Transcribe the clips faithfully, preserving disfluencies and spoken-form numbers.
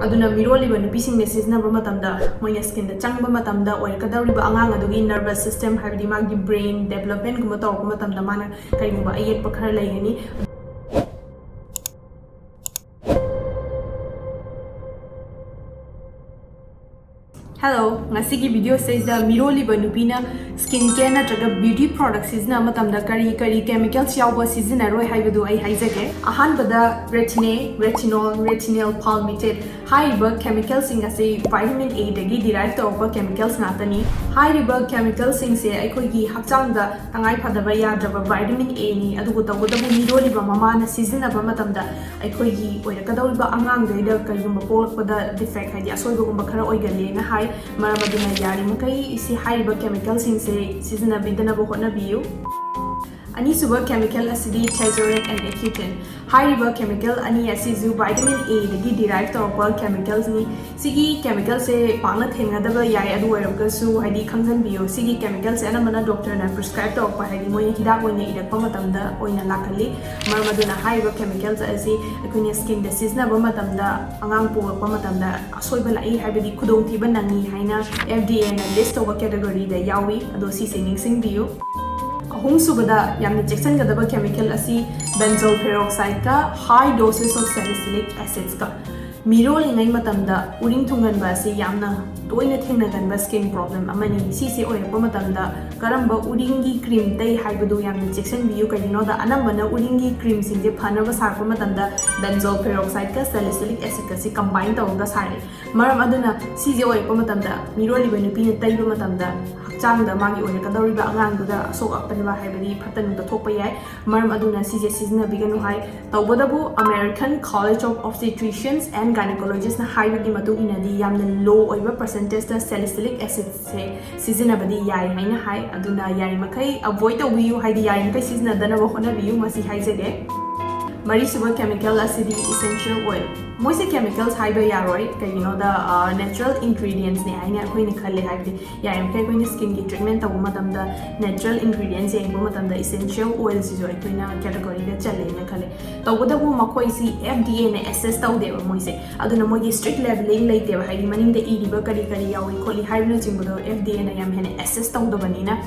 ꯑꯗꯨꯅ ꯃꯤꯔꯣꯜꯂꯤꯕ ꯅꯨꯄꯤꯁꯤꯡꯅ ꯁꯤꯖꯤꯟꯅꯕ ꯃꯇꯝꯗ, ꯃꯣꯏꯅ skinꯗ ꯆꯪꯕ ꯃꯇꯝꯗ ꯑꯣꯏꯔꯛꯀꯗꯧꯔꯤꯕ ꯑꯉꯥꯡ ꯑꯗꯨꯒꯤ nervous system, ꯍꯥꯏꯕꯗꯤ ꯃꯥꯒꯤ brain developmentꯒꯨꯝꯕ ꯇꯧꯔꯛꯄ ꯃꯇꯝꯗ ꯃꯥꯅ ꯀꯔꯤꯒꯨꯝꯕ ꯑꯌꯦꯠꯄ ꯈꯔ ꯂꯩꯒꯅꯤ꯫ Hello, ꯉꯁꯤꯒꯤ videoꯁꯤꯗ ꯃꯤꯔꯣꯜꯂꯤꯕ ꯅꯨꯄꯤꯅ skin care ꯅꯠꯇ꯭ꯔꯒ beauty product ꯁꯤꯖꯤꯟꯅꯕ ꯃꯇꯝꯗ ꯀꯔꯤ ꯀꯔꯤ chemicals ꯌꯥꯎꯕ ꯁꯤꯖꯤꯟꯅꯔꯣꯏ ꯍꯥꯏꯕꯗꯨ ꯑꯩ ꯍꯥꯏꯖꯒꯦ꯫ ꯑꯍꯥꯟꯕꯗ retin-A, retinol, retinol palmitate ꯍꯥꯏꯔꯤꯕ chemicalꯁꯤꯡ ꯑꯁꯤ vitamin Aꯗꯒꯤ derive ꯇꯧꯔꯛꯄ chemicals ꯉꯥꯛꯇꯅꯤ꯫ ꯍꯥꯏꯔꯤꯕ chemicalꯁꯤꯡꯁꯦ ꯑꯩꯈꯣꯏꯒꯤ ꯍꯛꯆꯥꯡꯗ ꯇꯉꯥꯏ ꯐꯗꯕ ꯌꯥꯗ꯭ꯔꯕ vitamin Aꯅꯤ꯫ ꯑꯗꯨꯕꯨ ꯇꯧꯕꯇꯕꯨ ꯃꯤꯔꯣꯜꯂꯤꯕ ꯃꯃꯥꯅ ꯁꯤꯖꯤꯟꯅꯕ ꯃꯇꯝꯗ ꯑꯩꯈꯣꯏꯒꯤ ꯑꯣꯏꯔꯛꯀꯗꯧꯔꯤꯕ ꯑꯉꯥꯡꯗꯩꯗ ꯀꯔꯤꯒꯨꯝꯕ ꯄꯣꯛꯂꯛꯄꯗ defect, ꯍꯥꯏꯗꯤ ꯑꯁꯣꯏꯕꯒꯨꯝꯕ ꯈꯔ ꯑꯣꯏꯒꯜꯂꯦꯅ ꯍꯥꯏ꯫ ꯃꯔꯝ ꯑꯗꯨꯅ ꯌꯥꯔꯤꯃꯈꯩ ꯁꯤ ꯍꯥꯏꯔꯤꯕ chemicalꯁꯤꯡꯁꯦ ꯁꯤꯖꯤꯟꯅꯕꯤꯗꯅꯕ ꯍꯣꯠꯅꯕꯤꯌꯨ꯫ ꯑꯅꯤꯁꯨꯕ chemical ꯑꯁꯤꯗꯤ tezorin and accutane꯫ ꯍꯥꯏꯔꯤꯕ chemical ꯑꯅꯤ ꯑꯁꯤꯁꯨ vitamin Aꯗꯒꯤ derive ꯇꯧꯔꯛꯄ chemicalsꯅꯤ꯫ ꯁꯤꯒꯤ chemicalꯁꯦ ꯄꯥꯛꯅ ꯊꯦꯡꯅꯗꯕ ꯌꯥꯏ, ꯑꯗꯨ ꯑꯣꯏꯔꯒꯁꯨ ꯍꯥꯏꯗꯤ ꯈꯪꯖꯟꯕꯤꯌꯨ, ꯁꯤꯒꯤ chemicalꯁꯦ ꯑꯅꯝꯕꯅ doctorꯅ prescribe ꯇꯧꯔꯛꯄ, ꯍꯥꯏꯗꯤ ꯃꯣꯏꯅ ꯍꯤꯗꯥꯛ ꯑꯣꯏꯅ ꯏꯔꯛꯄ ꯃꯇꯝꯗ ꯑꯣꯏꯅ ꯂꯥꯛꯀꯜꯂꯤ꯫ ꯃꯔꯝ ꯑꯗꯨꯅ ꯍꯥꯏꯔꯤꯕ chemicals ꯑꯁꯤ ꯑꯩꯈꯣꯏꯅ skinꯗ ꯁꯤꯖꯤꯟꯅꯕ ꯃꯇꯝꯗ, ꯑꯉꯥꯡ ꯄꯣꯛꯂꯛꯄ ꯃꯇꯝꯗ ꯑꯁꯣꯏꯕ ꯂꯥꯛꯏ, ꯍꯥꯏꯕꯗꯤ ꯈꯨꯗꯣꯡꯊꯤꯕ ꯅꯪꯉꯤ ꯍꯥꯏꯅ FDAꯅ list ꯇꯧꯕ categoryꯗ ꯌꯥꯎꯏ꯫ ꯑꯗꯣ ꯁꯤꯁꯦ ꯅꯤꯡꯁꯤꯡꯕꯤꯌꯨ꯫ ꯑꯍꯨꯝꯁꯨꯕꯗ ꯌꯥꯝꯅ ꯆꯦꯛꯁꯤꯟꯒꯗꯕ chemical ꯑꯁꯤ benzoyl peroxideꯀ high doses of salicylic acidꯀ꯫ ꯃꯤꯔꯣꯜꯂꯤꯉꯩ ꯃꯇꯝꯗ ꯎꯔꯤꯡ ꯊꯨꯡꯒꯟꯕ ꯑꯁꯤ ꯌꯥꯝꯅ ꯇꯣꯏꯅ ꯊꯦꯡꯅꯒꯟꯕ skin problem ꯑꯃꯅꯤ꯫ ꯁꯤꯁꯦ ꯑꯣꯏꯔꯛꯄ ꯃꯇꯝꯗ ꯀꯔꯝꯕ ꯎꯔꯤꯡꯒꯤ cream ꯇꯩ ꯍꯥꯏꯕꯗꯨ ꯌꯥꯝꯅ ꯆꯦꯛꯁꯤꯟꯕꯤꯌꯨ꯫ ꯀꯩꯒꯤꯅꯣꯗ ꯑꯅꯝꯕꯅ ꯎꯔꯤꯡꯒꯤ creamꯁꯤꯡꯁꯦ ꯐꯅꯕ ꯁꯥꯔꯛꯄ ꯃꯇꯝꯗ benzoyl peroxideꯀ salicylic acidꯀꯁꯤ combine ꯇꯧꯔꯒ ꯁꯥꯔꯛꯏ꯫ ꯃꯔꯝ ꯑꯗꯨꯅ ꯁꯤꯁꯦ ꯑꯣꯏꯔꯛꯄ ꯃꯇꯝꯗ ꯃꯤꯔꯣꯜꯂꯤꯕ ꯅꯨꯄꯤꯅ ꯇꯩꯕ ꯃꯇꯝꯗ ꯍꯛꯆꯥꯡꯗ ꯃꯥꯒꯤ ꯑꯣꯏꯔꯛꯀꯗꯧꯔꯤꯕ ꯑꯉꯥꯡꯗꯨꯗ ꯑꯁꯣꯛ ꯑꯄꯟꯕ, ꯍꯥꯏꯕꯗꯤ ꯐꯠꯇ ꯅꯨꯡꯗ ꯊꯣꯛꯄ ꯌꯥꯏ꯫ ꯃꯔꯝ ꯑꯗꯨꯅ ꯁꯤꯁꯦ ꯁꯤꯖꯤꯟꯅꯕꯤꯒꯅꯨ ꯍꯥꯏ꯫ ꯇꯧꯕꯇꯕꯨ American College of Obstetricians and Gynecologistꯅ ꯍꯥꯏꯕꯒꯤ ꯃꯇꯨꯡ ꯏꯟꯅꯗꯤ ꯌꯥꯝꯅ low ꯑꯣꯏꯕ percentageꯇ salicylic acidꯁꯦ ꯁꯤꯖꯤꯟꯅꯕꯗꯤ ꯌꯥꯏ ꯍꯥꯏꯅ ꯍꯥꯏ꯫ ꯑꯗꯨꯅ ꯌꯥꯔꯤꯃꯈꯩ avoid ꯇꯧꯕꯤꯌꯨ, ꯍꯥꯏꯗꯤ ꯌꯥꯔꯤꯃꯈꯩ ꯁꯤꯖꯤꯟꯅꯗꯅꯕ ꯍꯣꯠꯅꯕꯤꯌꯨ, ꯃꯁꯤ ꯍꯥꯏꯖꯒꯦ꯫ ꯃꯔꯤꯁꯨꯕ chemical ꯑꯁꯤꯗꯤ essential oil꯫ ꯃꯣꯏꯁꯦ chemicals ꯍꯥꯏꯕ ꯌꯥꯔꯣꯏ, ꯀꯩꯒꯤꯅꯣꯗ natural ingredientsꯅꯦ ꯍꯥꯏꯅ ꯑꯩꯈꯣꯏꯅ ꯈꯜꯂꯦ꯫ ꯍꯥꯏꯕꯗꯤ ꯌꯥꯔꯤꯃꯈꯩ ꯑꯩꯈꯣꯏꯅ skinꯒꯤ treatment ꯇꯧꯕ ꯃꯇꯝꯗ natural ingredients ꯌꯦꯡꯕ ꯃꯇꯝꯗ essential oilꯁꯤꯁꯨ ꯑꯩꯈꯣꯏꯅ categoryꯗ ꯆꯜꯂꯦꯅ ꯈꯜꯂꯦ꯫ ꯇꯧꯕꯇꯕꯨ ꯃꯈꯣꯏꯁꯤ F D Aꯅ assess ꯇꯧꯗꯦꯕ ꯃꯣꯏꯁꯦ, ꯑꯗꯨꯅ ꯃꯣꯏꯒꯤ strict labeling ꯂꯩꯇꯦꯕ꯫ ꯍꯥꯏꯗꯤ ꯃꯅꯤꯡꯗ ꯏꯔꯤꯕ ꯀꯔꯤ ꯀꯔꯤ ꯌꯥꯎꯏ ꯈꯣꯠꯂꯤ ꯍꯥꯏꯕꯅꯆꯤꯡꯕꯗꯣ F D Aꯅ ꯌꯥꯝ ꯍꯦꯟꯅ assess ꯇꯧꯗꯕꯅꯤꯅ,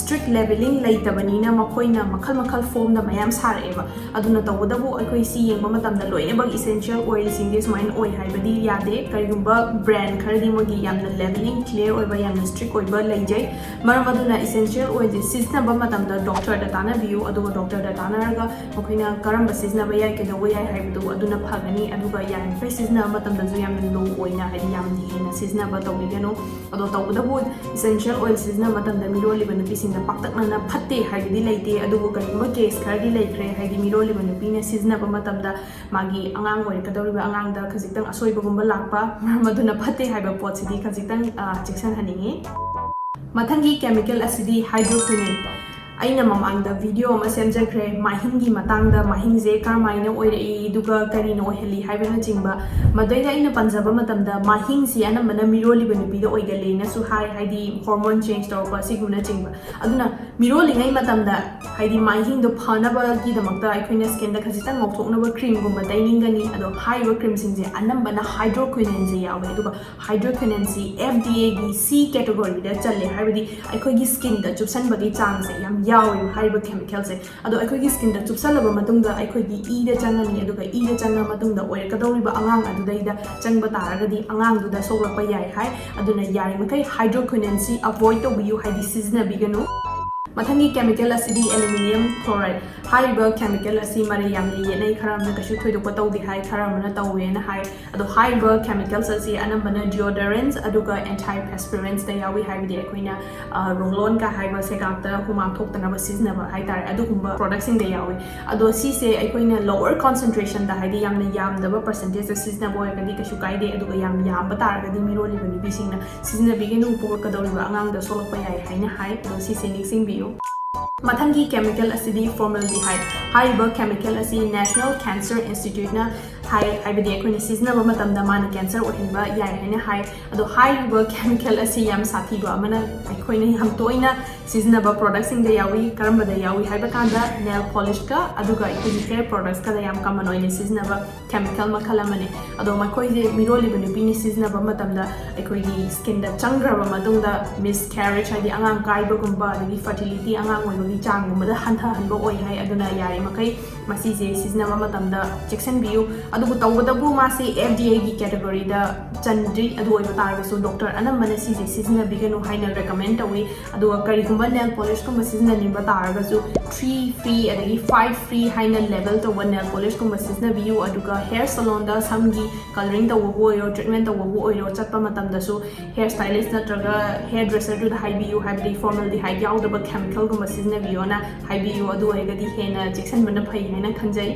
strict labeling ꯂꯩꯇꯕꯅꯤꯅ ꯃꯈꯣꯏꯅ ꯃꯈꯜ ꯃꯈꯜ formꯗ ꯃꯌꯥꯝ ꯁꯥꯔꯛꯑꯦꯕ꯫ ꯑꯗꯨꯅ ꯇꯧꯕꯇꯕꯨ ꯑꯩꯈꯣꯏ ꯁꯤ ꯌꯦꯡꯕ ꯃꯇꯝꯗ ꯂꯣꯏꯅꯃꯛ essential oilꯁꯤꯡꯁꯦ ꯁꯨꯃꯥꯏꯅ ꯑꯣꯏ ꯍꯥꯏꯕꯗꯤ ꯌꯥꯗꯦ꯫ ꯀꯔꯤꯒꯨꯝꯕ brand ꯈꯔꯗꯤ ꯃꯣꯏꯒꯤ ꯌꯥꯝꯅ labeling clear ꯑꯣꯏꯕ, ꯌꯥꯝꯅ strict ꯑꯣꯏꯕ ꯂꯩꯖꯩ꯫ ꯃꯔꯝ ꯑꯗꯨꯅ essential oilꯁꯦ ꯁꯤꯖꯤꯟꯅꯕ ꯃꯇꯝꯗ doctorꯗ ꯇꯥꯟꯅꯕꯤꯌꯨ, ꯑꯗꯨꯒ doctorꯗ ꯇꯥꯟꯅꯔꯒ ꯃꯈꯣꯏꯅ ꯀꯔꯝꯕ ꯁꯤꯖꯤꯟꯅꯕ ꯌꯥꯏ, ꯀꯩꯗꯧꯕ ꯌꯥꯏ ꯍꯥꯏꯕꯗꯨ ꯑꯗꯨꯅ ꯐꯒꯅꯤ꯫ ꯑꯗꯨꯒ ꯌꯥꯔꯤꯃꯈꯩ ꯁꯤꯖꯤꯟꯅꯕ ꯃꯇꯝꯗꯁꯨ ꯌꯥꯝꯅ low ꯑꯣꯏꯅ, ꯍꯥꯏꯗꯤ ꯌꯥꯝ ꯍꯦꯟꯅ ꯁꯤꯖꯤꯟꯅꯕ ꯇꯧꯕꯤꯒꯅꯨ꯫ ꯑꯗꯣ ꯇꯧꯕꯇꯕꯨ essential oil ꯁꯤꯖꯤꯟꯅꯕ ꯃꯇꯝꯗ ꯃꯤꯔꯣꯜꯂꯤꯕ ꯅꯨꯄꯤꯁꯤꯡꯗ ꯄꯥꯛꯇꯛꯅꯅ ꯐꯠꯇꯦ ꯍꯥꯏꯕꯗꯤ ꯂꯩꯇꯦ, ꯑꯗꯨꯕꯨ ꯀꯔꯤꯒꯨꯝꯕ case ꯈꯔꯗꯤ ꯂꯩꯈ꯭ꯔꯦ, ꯍꯥꯏꯗꯤ ꯃꯤꯔꯣꯜꯂꯤꯕ ꯅꯨꯄꯤꯅ ꯁꯤꯖꯤꯟꯅꯕ ꯃꯇꯝꯗ ꯃꯥꯒꯤ ꯑꯉꯥꯡ ꯑꯣꯏꯔꯛꯀꯗꯧꯔꯤꯕ ꯑꯉꯥꯡꯗ ꯈꯖꯤꯛꯇꯪ ꯑꯁꯣꯏꯕꯒꯨꯝꯕ ꯂꯥꯛꯄ, ꯃꯔꯝ ꯑꯗꯨꯅ ꯐꯠꯇꯦ ꯍꯥꯏꯕ ꯄꯣꯠꯁꯤꯗꯤ ꯈꯖꯤꯛꯇꯪ, ꯑ, ꯆꯦꯛꯁꯤꯟꯍꯟꯅꯤꯡꯉꯤ꯫ ꯃꯊꯪꯒꯤ chemical ꯑꯁꯤꯗꯤ hydroquinone꯫ ꯑꯩꯅ ꯃꯃꯥꯡꯗ video ꯑꯃ ꯁꯦꯝꯖꯈ꯭ꯔꯦ ꯃꯥꯏꯍꯤꯡꯒꯤ ꯃꯇꯥꯡꯗ, ꯃꯥꯏꯍꯤꯡꯁꯦ ꯀꯔꯝꯍꯥꯏꯅ ꯑꯣꯏꯔꯛꯏ, ꯑꯗꯨꯒ ꯀꯔꯤꯅ ꯑꯣꯏꯍꯜꯂꯤ ꯍꯥꯏꯕꯅꯆꯤꯡꯕ꯫ ꯃꯗꯩꯗ ꯑꯩꯅ ꯄꯟꯖꯕ ꯃꯇꯝꯗ ꯃꯥꯏꯍꯤꯡꯁꯤ ꯑꯅꯝꯕꯅ ꯃꯤꯔꯣꯜꯂꯤꯕ ꯅꯨꯄꯤꯗ ꯑꯣꯏꯒꯜꯂꯦꯅꯁꯨ ꯍꯥꯏ, ꯍꯥꯏꯗꯤ hormone change ꯇꯧꯔꯛꯄ ꯑꯁꯤꯒꯨꯝꯕꯅꯆꯤꯡꯕ꯫ ꯑꯗꯨꯅ ꯃꯤꯔꯣꯜꯂꯤꯉꯩ ꯃꯇꯝꯗ, ꯍꯥꯏꯗꯤ ꯃꯥꯏꯍꯤꯡꯗꯣ ꯐꯅꯕꯒꯤꯗꯃꯛꯇ ꯑꯩꯈꯣꯏꯅ skinꯗ ꯈꯖꯤꯛꯇꯪ ꯉꯧꯊꯣꯛꯅꯕ creamꯒꯨꯝꯕ ꯇꯩꯅꯤꯡꯒꯅꯤ꯫ ꯑꯗꯣ ꯍꯥꯏꯔꯤꯕ creamꯁꯤꯡꯁꯦ ꯑꯅꯝꯕꯅ hydroquinoneꯁꯦ ꯌꯥꯎꯋꯦ, ꯑꯗꯨꯒ hydroquinoneꯁꯤ F D Aꯒꯤ C categoryꯗ ꯆꯜꯂꯦ, ꯍꯥꯏꯕꯗꯤ ꯑꯩꯈꯣꯏꯒꯤ skinꯗ ꯆꯨꯞꯁꯟꯕꯒꯤ ꯆꯥꯡꯁꯦ ꯌꯥꯝ ꯌꯥꯎꯋꯦꯕ ꯍꯥꯏꯔꯤꯕ chemicalꯁꯦ꯫ ꯑꯗꯣ ꯑꯩꯈꯣꯏꯒꯤ skinꯗ ꯆꯨꯞꯁꯜꯂꯕ ꯃꯇꯨꯡꯗ ꯑꯩꯈꯣꯏꯒꯤ ꯏꯗ ꯆꯪꯉꯅꯤ, ꯑꯗꯨꯒ ꯏꯗ ꯆꯪꯉ ꯃꯇꯨꯡꯗ ꯑꯣꯏꯔꯛꯀꯗꯧꯔꯤꯕ ꯑꯉꯥꯡ ꯑꯗꯨꯗꯩꯗ ꯆꯪꯕ ꯇꯥꯔꯒꯗꯤ ꯑꯉꯥꯡꯗꯨꯗ ꯁꯣꯛꯂꯛꯄ ꯌꯥꯏ ꯍꯥꯏ꯫ ꯑꯗꯨꯅ ꯌꯥꯔꯤꯃꯈꯩ hydroquinoneꯁꯤ avoid ꯇꯧꯕꯤꯌꯨ, ꯍꯥꯏꯗꯤ ꯁꯤꯖꯤꯟꯅꯕꯤꯒꯅꯨ꯫ ꯃꯊꯪꯒꯤ chemical ꯑꯁꯤꯗꯤ aluminium chloride꯫ ꯍꯥꯏꯔꯤꯕ chemical ꯑꯁꯤ ꯃꯔꯩ ꯌꯥꯝꯅ ꯌꯦꯠꯅꯩ, ꯈꯔ ꯑꯃꯅ ꯀꯩꯁꯨ ꯊꯣꯏꯗꯣꯛꯄ ꯇꯧꯗꯦ ꯍꯥꯏ, ꯈꯔ ꯑꯃꯅ ꯇꯧꯋꯦꯅ ꯍꯥꯏ꯫ ꯑꯗꯣ ꯍꯥꯏꯔꯤꯕ chemicals ꯑꯁꯤ ꯑꯅꯝꯕꯅ deodorants ꯑꯗꯨꯒ antiperspirantꯁꯇ ꯌꯥꯎꯏ, ꯍꯥꯏꯕꯗꯤ ꯑꯩꯈꯣꯏꯅ, ꯑ, roll-onꯒ ꯍꯥꯏꯕ ꯁꯦꯒꯥꯛꯇ ꯍꯨꯃꯥꯡ ꯊꯣꯛꯇꯅꯕ ꯁꯤꯖꯤꯟꯅꯕ ꯍꯥꯏꯇꯥꯔꯦ, ꯑꯗꯨꯒꯨꯝꯕ productꯁꯤꯡꯗ ꯌꯥꯎꯏ꯫ ꯑꯗꯣ ꯁꯤꯁꯦ ꯑꯩꯈꯣꯏꯅ lower concentrationꯗ, ꯍꯥꯏꯗꯤ ꯌꯥꯝꯅ ꯌꯥꯝꯗꯕ percentageꯇ ꯁꯤꯖꯤꯟꯅꯕ ꯑꯣꯏꯔꯒꯗꯤ ꯀꯩꯁꯨ ꯀꯥꯏꯗꯦ, ꯑꯗꯨꯒ ꯌꯥꯝ ꯌꯥꯝꯕ ꯇꯥꯔꯒꯗꯤ ꯃꯤꯔꯣꯜꯂꯤꯕ ꯅꯨꯄꯤꯁꯤꯡꯅ ꯁꯤꯖꯤꯟꯅꯕꯤꯒꯅꯨ, ꯄꯣꯛꯂꯛꯀꯗꯧꯔꯤꯕ ꯑꯉꯥꯡꯗ ꯁꯣꯛꯂꯛꯄ ꯌꯥꯏ ꯍꯥꯏꯅ ꯍꯥꯏ꯫ ꯑꯗꯣ ꯁꯤꯁꯦ ꯅꯤꯡꯁꯤꯡꯕꯤꯌꯨ꯫ ꯃꯊꯪꯒꯤ ꯀꯦꯃꯤꯀꯦꯜ ꯑꯁꯤꯗꯤ formaldehyde꯫ ꯍꯥꯏꯔꯤꯕ ꯀꯦꯃꯤꯀꯦꯜ ꯑꯁꯤ National Cancer Institute ꯅ ꯍꯥꯏ, ꯍꯥꯏꯕꯗꯤ ꯑꯩꯈꯣꯏꯅ ꯁꯤꯖꯤꯟꯅꯕ ꯃꯇꯝꯗ ꯃꯥꯅ ꯀꯦꯟꯁꯔ ꯑꯣꯏꯍꯟꯕ ꯌꯥꯏ ꯍꯥꯏꯅ ꯍꯥꯏ꯫ ꯑꯗꯣ ꯍꯥꯏꯔꯤꯕ ꯀꯦꯃꯤꯀꯦꯜ ꯑꯁꯤ ꯌꯥꯝ ꯁꯥꯊꯤꯕ ꯑꯃꯅ ꯑꯩꯈꯣꯏꯅ ꯌꯥꯝ ꯇꯣꯏꯅ ꯁꯤꯖꯤꯟꯅꯕ ꯄ꯭ꯔꯣꯗꯛꯁꯤꯡꯗ ꯌꯥꯎꯏ꯫ ꯀꯔꯝꯕꯗ ꯌꯥꯎꯏ ꯍꯥꯏꯕ ꯀꯥꯟꯗ ꯅꯦꯜ ꯄꯣꯂꯤꯁꯀ ꯑꯗꯨꯒ ꯑꯩꯈꯣꯏꯒꯤ ꯍꯦꯌꯔ ꯄ꯭ꯔꯣꯗꯛꯁꯀꯗ ꯌꯥꯝ ꯀꯃꯟ ꯑꯣꯏꯅ ꯁꯤꯖꯤꯟꯅꯕ ꯀꯦꯃꯤꯀꯦꯜ ꯃꯈꯜ ꯑꯃꯅꯤ꯫ ꯑꯗꯣ ꯃꯈꯣꯏꯁꯦ ꯃꯤꯔꯣꯜꯂꯤꯕ ꯅꯨꯄꯤꯅ ꯁꯤꯖꯤꯟꯅꯕ ꯃꯇꯝꯗ ꯑꯩꯈꯣꯏꯒꯤ ꯁ꯭ꯀꯤꯟꯗ ꯆꯪꯈ꯭ꯔꯕ ꯃꯇꯨꯡꯗ ꯃꯤꯁ ꯀꯦꯔꯦꯖ, ꯍꯥꯏꯗꯤ ꯑꯉꯥꯡ ꯀꯥꯏꯕꯒꯨꯝꯕ, ꯑꯗꯒꯤ ꯐꯔꯇꯤꯂꯤꯇꯤ, ꯑꯉꯥꯡ ꯑꯣꯏꯕꯒꯤ ꯆꯥꯡꯒꯨꯝꯕꯗ ꯍꯟꯊꯍꯟꯕ ꯑꯣꯏ ꯍꯥꯏ꯫ ꯑꯗꯨꯅ ꯌꯥꯔꯤꯃꯈꯩ ꯃꯁꯤꯁꯦ ꯁꯤꯖꯤꯟꯅꯕ ꯃꯇꯝꯗ ꯆꯦꯛꯁꯤꯟꯕꯤꯌꯨ꯫ ꯑꯗꯨꯕꯨ ꯇꯧꯕꯇꯕꯨ ꯃꯥꯁꯤ F D A ꯒꯤ ꯀꯦꯇꯦꯒꯣꯔꯤꯗ ꯆꯟꯗ꯭ꯔꯤ꯫ ꯑꯗꯨ ꯑꯣꯏꯕ ꯇꯥꯔꯒꯁꯨ ꯗꯣꯛꯇꯔ ꯑꯅꯝꯕꯅ ꯁꯤꯁꯦ ꯁꯤꯖꯤꯟꯅꯕꯤꯒꯅꯨ ꯍꯥꯏꯅ ꯔꯦꯀꯃꯦꯟ ꯇꯧꯏ꯫ ꯑꯗꯨꯒ ꯀꯔꯤꯒꯨꯝꯕ ꯅꯦꯜ ꯄꯣꯂꯤꯁꯀꯨꯝꯕ ꯁꯤꯖꯤꯟꯅꯅꯤꯡꯕ ꯇꯥꯔꯒꯁꯨ three free ꯑꯗꯒꯤ five free ꯍꯥꯏꯅ ꯂꯦꯕꯦꯜ ꯇꯧꯕ ꯅꯦꯜ ꯄꯣꯂꯤꯁꯀꯨꯝꯕ ꯁꯤꯖꯤꯟꯅꯕꯤꯌꯨ꯫ ꯑꯗꯨꯒ ꯍꯦꯌꯔ ꯁꯦꯂꯣꯟꯗ ꯁꯝꯒꯤ ꯀꯂꯔꯤꯡ ꯇꯧꯕꯕꯨ ꯑꯣꯏꯔꯣ, ꯇ꯭ꯔꯤꯠꯃꯦꯟ ꯇꯧꯕꯕꯨ ꯑꯣꯏꯔꯣ, ꯆꯠꯄ ꯃꯇꯝꯗꯁꯨ ꯍꯦꯌꯔ ꯁ꯭ꯇꯥꯏꯂꯤꯁ ꯅꯠꯇ꯭ꯔꯒ ꯍꯦꯌꯔ ꯗ꯭ꯔꯦꯁꯔꯗꯨꯗ ꯍꯥꯏꯕꯤꯌꯨ, ꯍꯥꯏꯕꯗꯤ formaldehyde ꯌꯥꯎꯗꯕ ꯀꯦꯃꯤꯀꯦꯜꯒꯨꯝꯕ ꯁꯤꯖꯤꯟꯅꯕꯤꯌꯣꯅ ꯍꯥꯏꯕꯤꯌꯨ꯫ ꯑꯗꯨ ꯑꯣꯏꯔꯒꯗꯤ ꯍꯦꯟꯅ ꯆꯦꯛꯁꯤꯟꯕꯅ ꯐꯩ ꯍꯥꯏꯅ ꯈꯟꯖꯩ꯫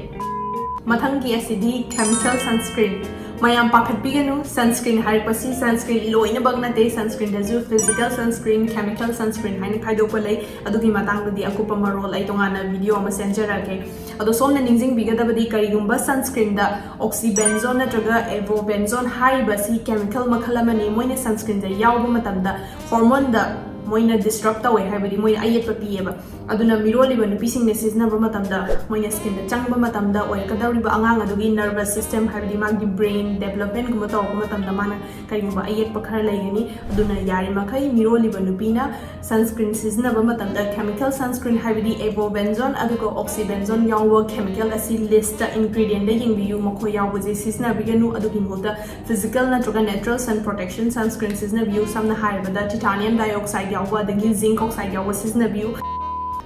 ꯃꯊꯪꯒꯤ ꯑꯁꯤꯗꯤ ꯀꯦꯃꯤꯀꯦꯜ ꯁꯟꯁꯀ꯭ꯔꯤꯟ꯫ ꯃꯌꯥꯝ ꯄꯥꯈꯠꯄꯤꯒꯅꯨ, ꯁꯟꯁꯀ꯭ꯔꯤꯟ ꯍꯥꯏꯔꯛꯄꯁꯤ ꯁꯟꯁꯀ꯭ꯔꯤꯟ ꯂꯣꯏꯅꯃꯛ ꯅꯠꯇꯦ꯫ ꯁꯟꯁꯀ꯭ꯔꯤꯟꯗꯁꯨ ꯐꯤꯖꯤꯀꯦꯜ ꯁꯟꯁꯀ꯭ꯔꯤꯟ, ꯀꯦꯃꯤꯀꯦꯜ ꯁꯟꯁꯀ꯭ꯔꯤꯟ ꯍꯥꯏꯅ ꯈꯥꯏꯗꯣꯛꯄ ꯂꯩ꯫ ꯑꯗꯨꯒꯤ ꯃꯇꯥꯡꯗꯗꯤ ꯑꯀꯨꯞꯄ ꯃꯔꯣꯜ ꯑꯩ ꯇꯣꯉꯥꯟꯅ ꯚꯤꯗꯤꯑꯣ ꯑꯃ ꯁꯦꯝꯖꯔꯛꯀꯦ꯫ ꯑꯗꯣ ꯁꯣꯝꯅ ꯅꯤꯡꯁꯤꯡꯕꯤꯒꯗꯕꯗꯤ, ꯀꯔꯤꯒꯨꯝꯕ ꯁꯟꯁꯀ꯭ꯔꯤꯟꯗ oxybenzone ꯅꯠꯇ꯭ꯔꯒ avobenzone ꯍꯥꯏꯔꯤꯕ ꯑꯁꯤ ꯀꯦꯃꯤꯀꯦꯜ ꯃꯈꯜ ꯑꯃꯅꯤ꯫ ꯃꯣꯏꯅ ꯁꯟꯁꯀ꯭ꯔꯤꯟꯗ ꯌꯥꯎꯕ ꯃꯇꯝꯗ ꯍꯣꯔꯃꯣꯟꯗ ꯃꯣꯏꯅ ꯗꯤꯁꯇꯔꯕ ꯇꯧꯋꯦ, ꯍꯥꯏꯕꯗꯤ ꯃꯣꯏꯅ ꯑꯌꯦꯠꯄ ꯄꯤꯌꯦꯕ꯫ ꯑꯗꯨꯅ ꯃꯤꯔꯣꯜꯂꯤꯕ ꯅꯨꯄꯤꯁꯤꯡꯅ ꯁꯤꯖꯤꯟꯅꯕ ꯃꯇꯝꯗ, ꯃꯣꯏꯅ ꯁ꯭ꯀꯤꯟꯗ ꯆꯪꯕ ꯃꯇꯝꯗ ꯑꯣꯏꯔꯛꯀꯗꯧꯔꯤꯕ ꯑꯉꯥꯡ ꯑꯗꯨꯒꯤ ꯅꯔꯚꯁ ꯁꯤꯁꯇꯦꯝ, ꯍꯥꯏꯕꯗꯤ ꯃꯥꯒꯤ ꯕ꯭ꯔꯦꯟ ꯗꯦꯕꯂꯞꯃꯦꯟꯒꯨꯝꯕ ꯇꯧꯔꯛꯄ ꯃꯇꯝꯗ ꯃꯥꯅ ꯀꯔꯤꯒꯨꯝꯕ ꯑꯌꯦꯠꯄ ꯈꯔ ꯂꯩꯒꯅꯤ꯫ ꯑꯗꯨꯅ ꯌꯥꯔꯤꯃꯈꯩ ꯃꯤꯔꯣꯜꯂꯤꯕ ꯅꯨꯄꯤꯅ ꯁꯟꯁꯀ꯭ꯔꯤꯟ ꯁꯤꯖꯤꯟꯅꯕ ꯃꯇꯝꯗ ꯀꯦꯃꯤꯀꯦꯜ ꯁꯟꯁꯀ꯭ꯔꯤꯟ, ꯍꯥꯏꯕꯗꯤ avobenzone ꯑꯗꯨꯒ oxybenzone ꯌꯥꯎꯕ ꯀꯦꯃꯤꯀꯦꯜ ꯑꯁꯤ ꯂꯤꯁꯇ, ꯏꯟꯒ꯭ꯔꯤꯗꯤꯌꯦꯟꯗ ꯌꯦꯡꯕꯤꯌꯨ, ꯃꯈꯣꯏ ꯌꯥꯎꯕꯁꯦ ꯁꯤꯖꯤꯟꯅꯕꯤꯒꯅꯨ꯫ ꯑꯗꯨꯒꯤ ꯃꯍꯨꯠꯇ ꯐꯤꯖꯤꯀꯦꯜ ꯅꯠꯇ꯭ꯔꯒ natural sun protection sunscreen ꯁꯤꯖꯤꯟꯅꯕꯤꯌꯨ꯫ ꯁꯝꯅ ꯍꯥꯏꯔꯕꯗ titanium dioxide ꯌꯥꯎꯕ ꯑꯗꯒꯤ zinc oxide ꯌꯥꯎꯕ ꯁꯤꯖꯤꯟꯅꯕꯤꯌꯨ꯫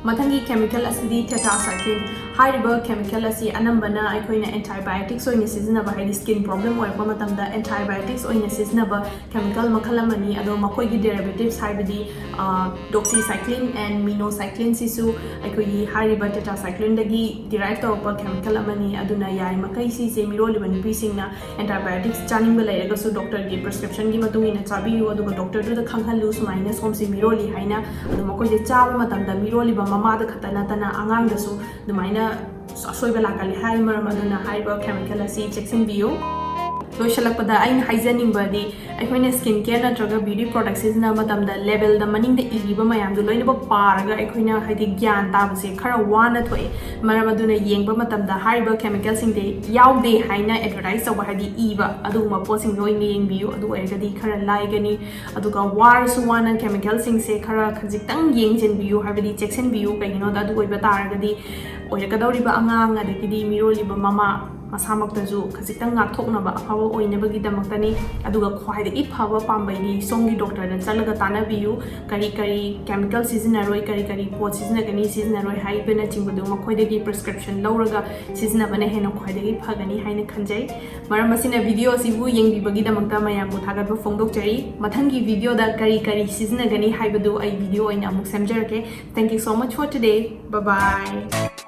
ꯃꯊꯪꯒꯤ ꯀꯦꯃꯤꯀꯦꯜ ꯑꯁꯤꯗꯤ tetracycline꯫ ꯍꯥꯏꯔꯤꯕ ꯀꯦꯃꯤꯀꯦꯜ ꯑꯁꯤ ꯑꯅꯝꯕꯅ ꯑꯩꯈꯣꯏꯅ antibiotics ꯑꯣꯏꯅ ꯁꯤꯖꯤꯟꯅꯕ, ꯍꯥꯏꯗꯤ ꯁ꯭ꯀꯤꯟ ꯄ꯭ꯔꯣꯕ꯭ꯂꯦꯝ ꯑꯣꯏꯔꯛꯄ ꯃꯇꯝꯗ antibiotics ꯑꯣꯏꯅ ꯁꯤꯖꯤꯟꯅꯕ ꯀꯦꯃꯤꯀꯦꯜ ꯃꯈꯜ ꯑꯃꯅꯤ꯫ ꯑꯗꯣ ꯃꯈꯣꯏꯒꯤ derivatives, ꯍꯥꯏꯕꯗꯤ doxycycline and minocycline ꯁꯤꯁꯨ ꯑꯩꯈꯣꯏꯒꯤ ꯍꯥꯏꯔꯤꯕ tetracycline ꯗꯒꯤ derive ꯇꯧꯔꯛꯄ ꯀꯦꯃꯤꯀꯦꯜ ꯑꯃꯅꯤ꯫ ꯑꯗꯨꯅ ꯌꯥꯔꯤꯃꯈꯩ ꯁꯤꯁꯦ ꯃꯤꯔꯣꯜꯂꯤꯕ ꯅꯨꯄꯤꯁꯤꯡꯅ antibiotics ꯆꯥꯅꯤꯡꯕ ꯂꯩꯔꯒꯁꯨ ꯗꯣꯛꯇꯔꯒꯤ ꯄ꯭ꯔꯦꯁꯀ꯭ꯔꯤꯞꯁꯟꯒꯤ ꯃꯇꯨꯡ ꯏꯟꯅ ꯆꯥꯕꯤꯌꯨ, ꯑꯗꯨꯒ ꯗꯣꯛꯇꯔꯗꯨꯗ ꯈꯪꯍꯜꯂꯨ, ꯁꯨꯃꯥꯏꯅ ꯁꯣꯝꯁꯦ ꯃꯤꯔꯣꯜꯂꯤ ꯍꯥꯏꯅ꯫ ꯑꯗꯣ ꯃꯈꯣꯏꯁꯦ ꯆꯥꯕ ꯃꯇꯝꯗ ꯃꯤꯔꯣꯜꯂꯤꯕ ꯃꯃꯥꯗ ꯈꯛꯇ ꯅꯠꯇꯅ ꯑꯉꯥꯡꯗꯁꯨ ꯑꯗꯨꯃꯥꯏꯅ ꯑꯁꯣꯏꯕ ꯂꯥꯛꯀꯜꯂꯤ ꯍꯥꯏ꯫ ꯃꯔꯝ ꯑꯗꯨꯅ ꯍꯥꯏꯔꯤꯕ ꯀꯦꯃꯤꯀꯦꯜ ꯑꯁꯤ ꯆꯦꯛꯁꯤꯟꯕꯤꯌꯨ꯫ ꯂꯣꯏꯁꯤꯜꯂꯛꯄꯗ ꯑꯩꯅ ꯍꯥꯏꯖꯅꯤꯡꯕꯗꯤ, ꯑꯩꯈꯣꯏꯅ ꯁ꯭ꯀꯤꯟ ꯀꯦꯌꯔ ꯅꯠꯇ꯭ꯔꯒ ꯕ꯭ꯌꯨꯇꯤ ꯄ꯭ꯔꯣꯗꯛ ꯁꯤꯖꯤꯟꯅꯕ ꯃꯇꯝꯗ ꯂꯦꯕꯦꯜꯗ ꯃꯅꯤꯡꯗ ꯏꯔꯤꯕ ꯃꯌꯥꯝꯗꯣ ꯂꯣꯏꯅꯃꯛ ꯄꯥꯔꯒ ꯑꯩꯈꯣꯏꯅ ꯍꯥꯏꯗꯤ ꯒ꯭ꯌꯥꯟ ꯇꯥꯕꯁꯦ ꯈꯔ ꯋꯥꯅ ꯊꯣꯛꯑꯦ꯫ ꯃꯔꯝ ꯑꯗꯨꯅ ꯌꯦꯡꯕ ꯃꯇꯝꯗ ꯍꯥꯏꯔꯤꯕ ꯀꯦꯃꯤꯀꯦꯜꯁꯤꯡꯗꯤ ꯌꯥꯎꯗꯦ ꯍꯥꯏꯅ ꯑꯦꯗꯚꯔꯇꯥꯏꯁ ꯇꯧꯕ ꯍꯥꯏꯗꯤ ꯏꯕ ꯑꯗꯨꯒꯨꯝꯕ ꯄꯣꯠꯁꯤꯡꯗꯣ ꯑꯣꯏꯅ ꯌꯦꯡꯕꯤꯌꯨ꯫ ꯑꯗꯨ ꯑꯣꯏꯔꯒꯗꯤ ꯈꯔ ꯂꯥꯏꯒꯅꯤ꯫ ꯑꯗꯨꯒ ꯋꯥꯔꯁꯨ ꯋꯥꯅ ꯀꯦꯃꯤꯀꯦꯜꯁꯤꯡꯁꯦ ꯈꯔ ꯈꯖꯤꯛꯇꯪ ꯌꯦꯡꯁꯤꯟꯕꯤꯌꯨ, ꯍꯥꯏꯕꯗꯤ ꯆꯦꯛꯁꯤꯟꯕꯤꯌꯨ꯫ ꯀꯩꯒꯤꯅꯣꯗ ꯑꯗꯨ ꯑꯣꯏꯕ ꯇꯥꯔꯒꯗꯤ ꯑꯣꯏꯔꯛꯀꯗꯧꯔꯤꯕ ꯑꯉꯥꯡ ꯑꯗꯒꯤꯗꯤ ꯃꯤꯔꯣꯜꯂꯤꯕ ꯃꯃꯥ ꯃꯁꯥꯃꯛꯇꯁꯨ ꯈꯖꯤꯛꯇꯪ ꯉꯥꯛꯊꯣꯛꯅꯕ ꯑꯐꯕ ꯑꯣꯏꯅꯕꯒꯤꯗꯃꯛꯇꯅꯤ꯫ ꯑꯗꯨꯒ ꯈ꯭ꯋꯥꯏꯗꯒꯤ ꯐꯕ ꯄꯥꯝꯕꯩꯗꯤ ꯁꯣꯝꯒꯤ ꯗꯣꯛꯇꯔꯗ ꯆꯠꯂꯒ ꯇꯥꯟꯅꯕꯤꯌꯨ꯫ ꯀꯔꯤ ꯀꯔꯤ ꯀꯦꯃꯤꯀꯦꯜ ꯁꯤꯖꯤꯟꯅꯔꯣꯏ, ꯀꯔꯤ ꯀꯔꯤ ꯄꯣꯠ ꯁꯤꯖꯤꯟꯅꯒꯅꯤ, ꯁꯤꯖꯤꯟꯅꯔꯣꯏ ꯍꯥꯏꯕꯅꯆꯤꯡꯕꯗꯨ ꯃꯈꯣꯏꯗꯒꯤ ꯄ꯭ꯔꯤꯁꯀ꯭ꯔꯤꯞꯁꯟ ꯂꯧꯔꯒ ꯁꯤꯖꯤꯟꯅꯕꯅ ꯍꯦꯟꯅ ꯈ꯭ꯋꯥꯏꯗꯒꯤ ꯐꯒꯅꯤ ꯍꯥꯏꯅ ꯈꯟꯖꯩ꯫ ꯃꯔꯝ ꯑꯁꯤꯅ ꯚꯤꯗꯤꯑꯣ ꯑꯁꯤꯕꯨ ꯌꯦꯡꯕꯤꯕꯒꯤꯗꯃꯛꯇ ꯃꯌꯥꯝꯕꯨ ꯊꯥꯒꯠꯄ ꯐꯣꯡꯗꯣꯛꯆꯔꯤ꯫ ꯃꯊꯪꯒꯤ ꯚꯤꯗꯤꯑꯣꯗ ꯀꯔꯤ ꯀꯔꯤ ꯁꯤꯖꯤꯟꯅꯒꯅꯤ ꯍꯥꯏꯕꯗꯨ ꯑꯩ ꯚꯤꯗꯤꯑꯣ ꯑꯣꯏꯅ ꯑꯃꯨꯛ ꯁꯦꯝꯖꯔꯛꯀꯦ꯫ Thank you so much for today. Bye bye.